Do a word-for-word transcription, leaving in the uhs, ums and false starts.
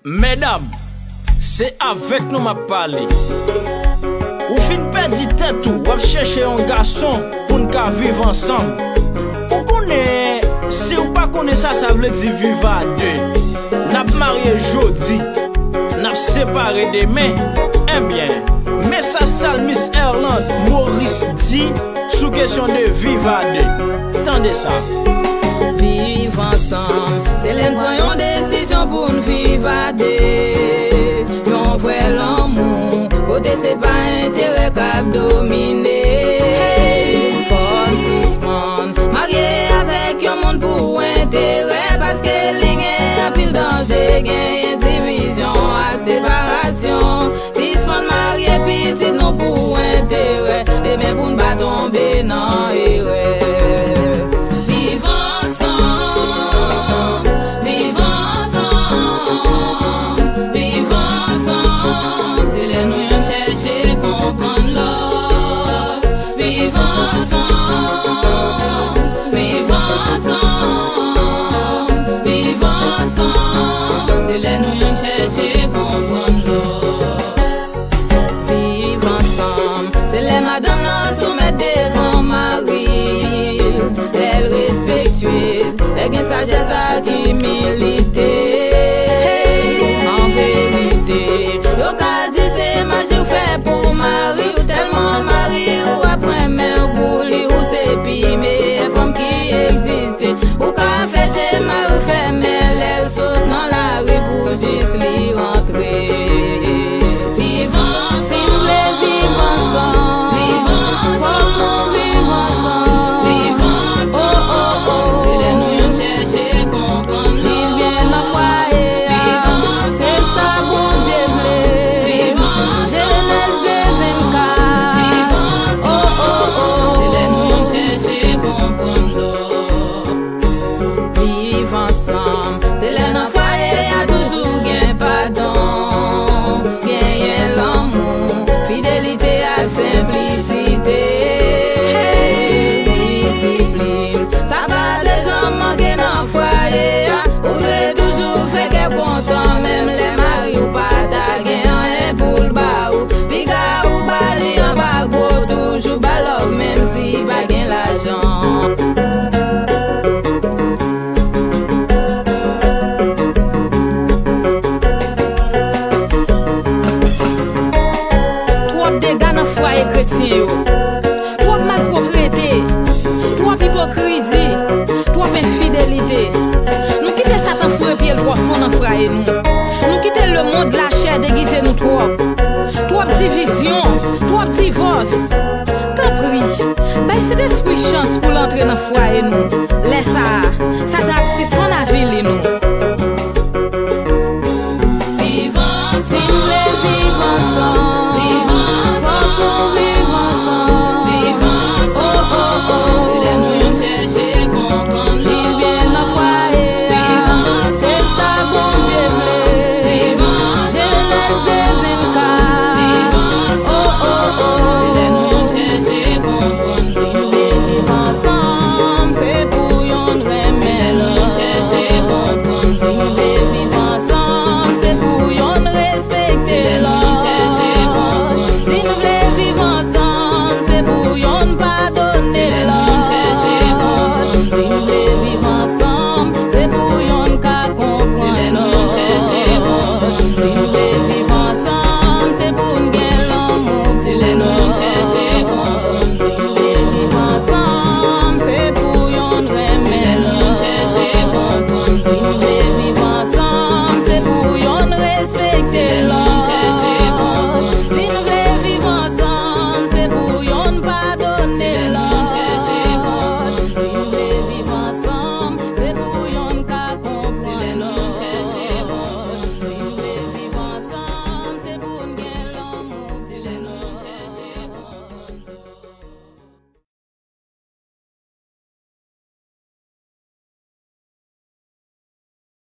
Medam, se avèk nou m ap pale. Ou fin pèdi tèt ou, w ap chèche yon gason pou n ka viv ansanm. Ou konnen, si w pa konnen sa, sa vle di viv a de. N ap marye jodi, n ap separe demen. Ebyen, men sa salmis Erland Maurice di sou kesyon de viv a de. Tande sa. Viv ansanm, se lè n pran yon desizyon pou n viv a de. Yon vrè lanmou, kote se pa enterè k ap domine. Fò n sispann marye avèk yon moun pou enterè, paske li gen anpil danje, genyen divizyon ak separasyon. Sispann marye pitit nou pou enterè, demen pou n pa tonbe nan erè. Viv ansanm, viv ansanm, viv ansanm, se lè nou youn chèche konprann lòt. Viv ansanm, viv ansanm, viv ansanm, se lè nou youn chèche konprann lòt. Viv ansanm, se lè madanm nan soumèt devan mari l, lè l respektyez, lè gen sajès ak imilite. An verite, yo ka di se maji w fè pou mari w, tèlman mari w ap renmen w pou li, ou se pi meyè fanm ki egziste. Ou ka fè je mari w fèmen lè l sot nan lari pou jis li rantre. Viv ansanm. Si n vle viv ansanm, viv ansanm, fòk nou viv ansanm. Viv ansanm. Oh, oh, oh. Se lè nou youn chèche konprann lòt. Viv byen nan fwaye a. Viv ansanm. Se sa Bondye vle. Viv ansanm. Jenèz de vennkat. Viv ansanm. Oh, oh, oh. Se lè nou youn chèche konprann lòt. Viv ansanm, se lè nan fwaye a toujou gen padon, genyen lanmou, fidelite ak senplisite. Disiplin, sa pa bezwen manke nan fwaye a. Ou dwe toujou fè kè kontan, menm lè mari w pa ta gen anyen pou l ba ou. Piga ou ba li anba gwo, toujou ba love, menm si pa gen lajan. Twòp dega nan fwaye kretyen yo. Twòp malpwoprete. Twòp ipokrizi. Twòp enfidelite. Nou kite Satan foure pye l twò fon nan fwaye nou. Nou kite lemonn, lachè degize nou twòp. Twòp divizyon, twòp divòs. Tanpri, bay Sentespri chans pou l antre nan fwaye nou. Lè sa a,